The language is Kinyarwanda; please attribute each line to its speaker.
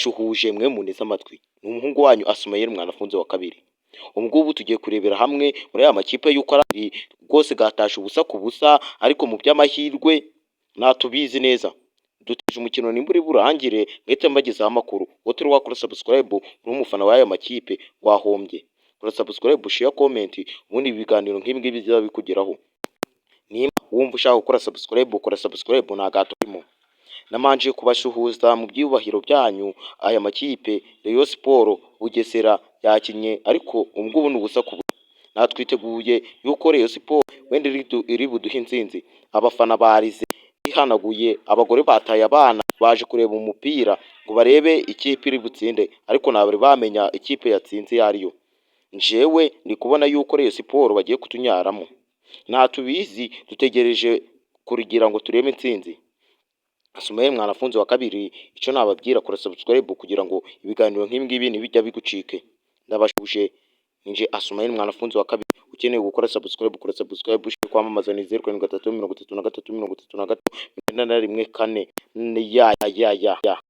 Speaker 1: Shuhuje mwe muneze amatwi, ni umuhungu wanyu Asumayeli Mwanafunzi wa kabiri. Ubu ngubu tugiye kurebera hamwe muri aya makipe y'uko ari abiri rwose gatashe 0-0, ariko mu by'amahirwe ntatubizi neza. Dutegereje umukino nimba uri burangire mwite mbagezaho amakuru. Wowe turi wakora subscribe uri umufana w'aya makipe, wahombye. Kora subscribe, share, comment, ubundi ibiganiro nk'ibi ngibi bizaba bikugeraho. Nimba wumva ushaka gukora subscribe, ukora subscribe, nta gahato karimo. Namanje kubashuhuza mu byubahiro byanyu. Aya makipe, Rayon Sport, Bugesera yakinnye, ariko ubu ngubu ni 0-0. Natwiteguye yuko Rayon Sport wenda iri buduhe intsinzi. Abafana barize bihanaguye, abagore bataye abana baje kureba umupira ngo barebe ikipe iri butsinde, ariko ntabwo bamenya ikipe yatsinze iyo ariyo. Njyewe ndi kubona yuko Rayon Sport bagiye kutunyaramo. Ntatubizi, dutegereje kugira ngo turebe intsinzi. Asumayeli Mwanafunzi wa kabiri, icyo nababwira, kora subscribe kugira ngo ibiganiro nk'ibi ngibi ntibijya bigucike. Ndabashuje, ninje Asumayeli Mwanafunzi wa kabiri. Ukeneye gukora subscribe, kora subscribe. Ushaka kwamamaza ni 0733 33 391 4 ya ya ya ya.